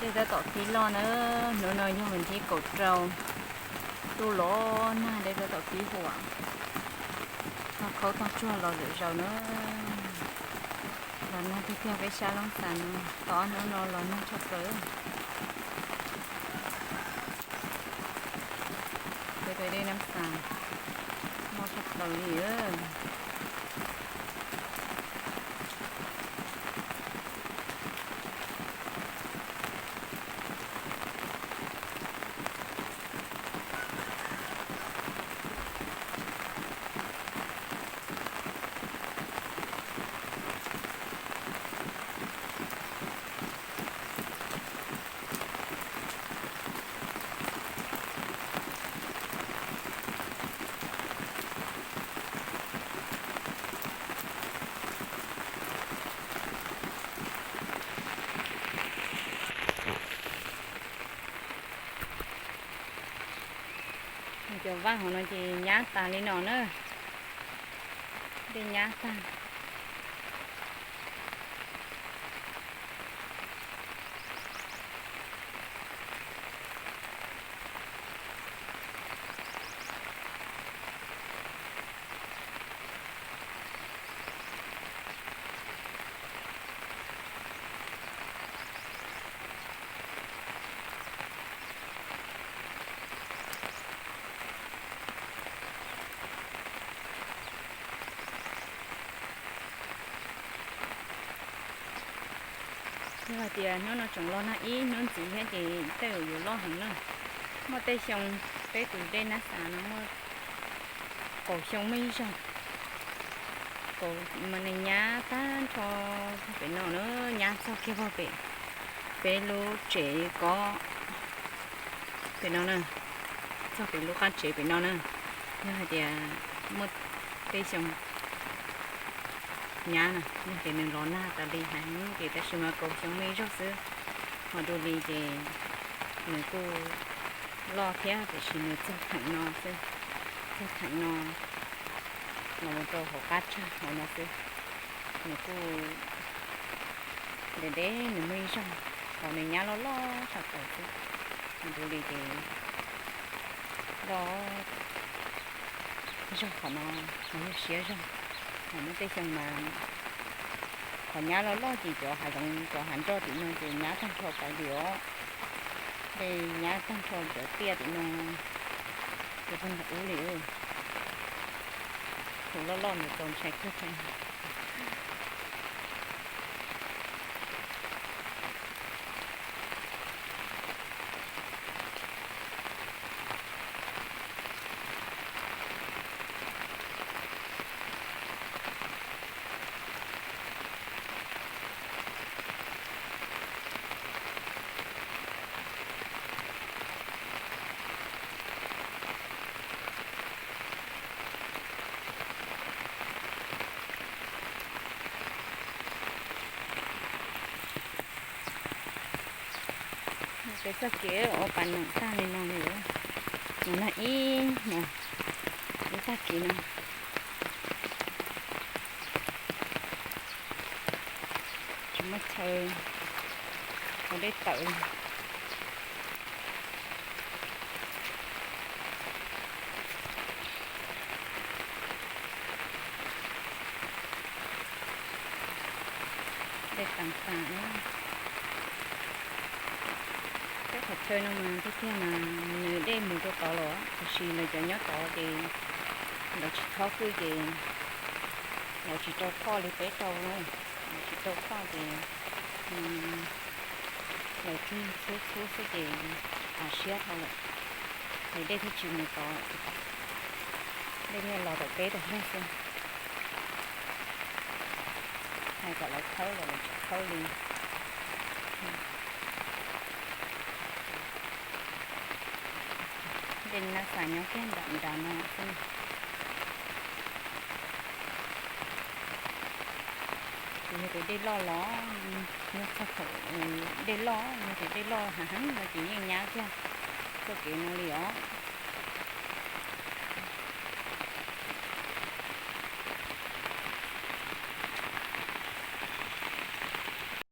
Dej tab tom pib loj na, hnub no yog vas thib kaum rau, ntuj los nag dej tab tom pib huam, tag khaub tag tsuag los lwm zaus na. Los nag tiag tiag peb sab Loob Xas no, tau ob hnub no los nag tshaj plaws. Peb tus dej Nab Xas loj tshaj plaws li. Cov vaj hauv no ces nyab tas li no na, dej nyab tag. Yog hais tias hnub no tseem los nag ib hnub ntxiv thiab ces tej zaum yuav loj heev na. Muaj tej xyoo peb tus dej Nab Xas no muaj kaum xyoo muaj ib zaug, kaum mas nws nyab tag nrho pem no na, nyab txog kiag pem peb lub tsev ko pem no na, txog pem lub qab tsev pem no na. Yog hais tias muaj tej xyoo nyab na, yog tias nws los nag tas li heev ces tab sis mas kaum xyoo muaj ib zaug xwb, ho dua li ces nws kuj loj thiab tiam sis nws txog theem no xwb, txog theem no los mus rau hauv qab tsag hauv no xwb. Nws kuj ntev ntev nws muaj ib zaug, ho nws nyab loj loj tshaj plaws xwb. Ho dua li ces loj zog qhov no, ho yog siab zog. Ho muaj tej xyoo mas qhov nyab loj loj ces cov hav zoov cov hav nroj tim no ces nyab tag nrho pais li os. Dej nyab tag nrho cov tiaj tim no, cov pog ub li. Tus loj loj ntawd txaus ntshai kawg thiab. Peb txoj kev ua pas noom tag li no li, no nag ib hmos, ib tag kis no. Tsis muaj chaw ua dej tawm li. Dej tas tas. Peb qhov chaw no mas tiag tiag mas nws dej mus rau tod los, tiam sis lawv cov nyob tod ces lawv tsis thob kwj ces lawv tsis rau phoj li peb rau na. Lawv tsis rau phoj ces lawv tsuag txhub txhub xwb ces av siab dhau lawm, ces dej thiaj tsis mus tod. Dej thiaj los tom peb tom zog xwb. Hais kom lawv khawb los lawv tsis khawb li. Dej Nab Xas nyob kiag nram nrad no xwb. Ces yog tias dej loj los, yog txog thaum dej loj, yog tias dej loj heev heev no ces yeej nyab kiag txoj kev no li os.